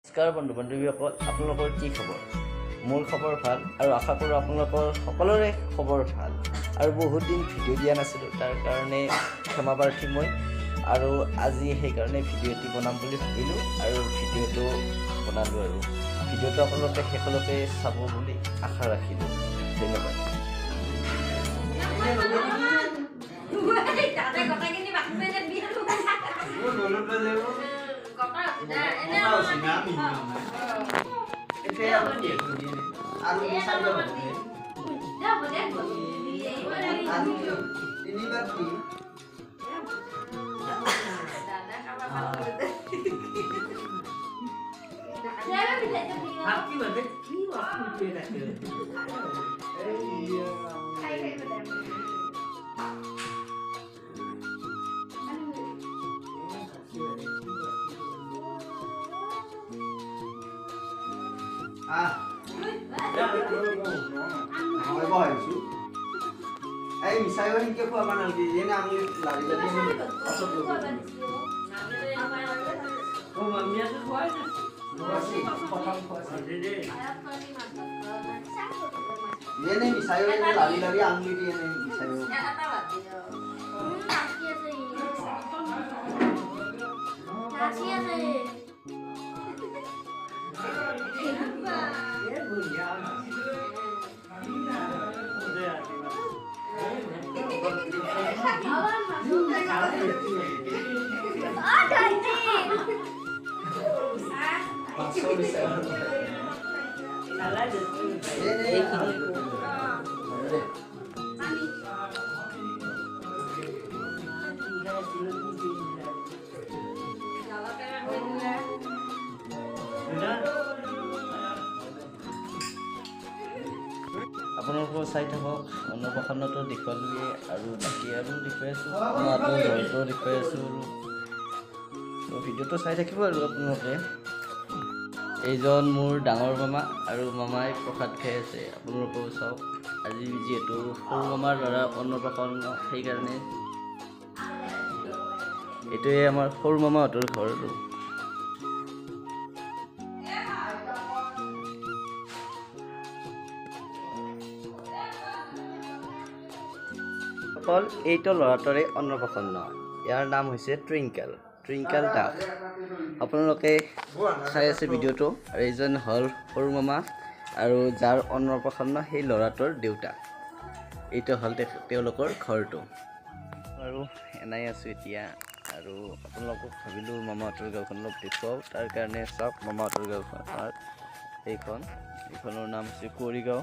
নমস্কাৰ বন্ধু বান্ধৱীসকল, আপোনালোকৰ কি খবৰ? মোৰ খবৰ ভাল আৰু আশা কৰোঁ আপোনালোকৰ সকলোৰে খবৰ ভাল। আৰু বহুত দিন ভিডিঅ' দিয়া নাছিলোঁ, তাৰ কাৰণে ক্ষমা প্ৰাৰ্থী মই। আৰু আজি সেইকাৰণে ভিডিঅ' এটি বনাম বুলি ভাবিলোঁ আৰু ভিডিঅ'টো বনালোঁ। আৰু ভিডিঅ'টো আপোনালোকে শেষলৈকে চাব বুলি আশা ৰাখিলোঁ। ধন্যবাদ। এই মিছাইও সেনকে খুৱাব নালাগে, এনে আঙুলি লাৰি লাৰি পাছত এনে মিছাইও এনে লাৰি লাৰি আঙুলি দি এনে মিছাইও। আপোনালোকেও চাই থাকক। অন্নপ্ৰাশনটো দেখুৱালোৱে আৰু বাকী আৰু দেখুৱাই আছোঁ, ঘৰটো দেখুৱাই আছোঁ। আৰু ভিডিঅ'টো চাই থাকিব আৰু আপোনালোকে। এইজন মোৰ ডাঙৰ মামা আৰু মামাই প্ৰসাদ খাই আছে, আপোনালোকেও চাওক। আজি যিহেতু সৰু মামাৰ ল'ৰা অন্নপ্ৰাশন, সেইকাৰণে এইটোৱে আমাৰ সৰু মামাহঁতৰ ঘৰ। আৰু অকল এইটো ল'ৰাটোৰে অন্নপ্ৰাশন নহয়, ইয়াৰ নাম হৈছে টুইংকেল, টুইংকেল দাস। আপোনালোকে চাই আছে ভিডিঅ'টো। আৰু এইজন হ'ল সৰু মামা আৰু যাৰ অন্নপ্ৰাশন সেই ল'ৰাটোৰ দেউতাক। এইটো হ'ল তেওঁলোকৰ ঘৰটো। আৰু এনেই আছোঁ এতিয়া। আৰু আপোনালোকক ভাবিলোঁ মামাহঁতৰ গাঁওখন অলপ দেখুৱাওঁ, তাৰ কাৰণে চাওক মামাহঁতৰ গাঁওখন। এইখনৰ নাম হৈছে কুঁৱৰী গাঁও।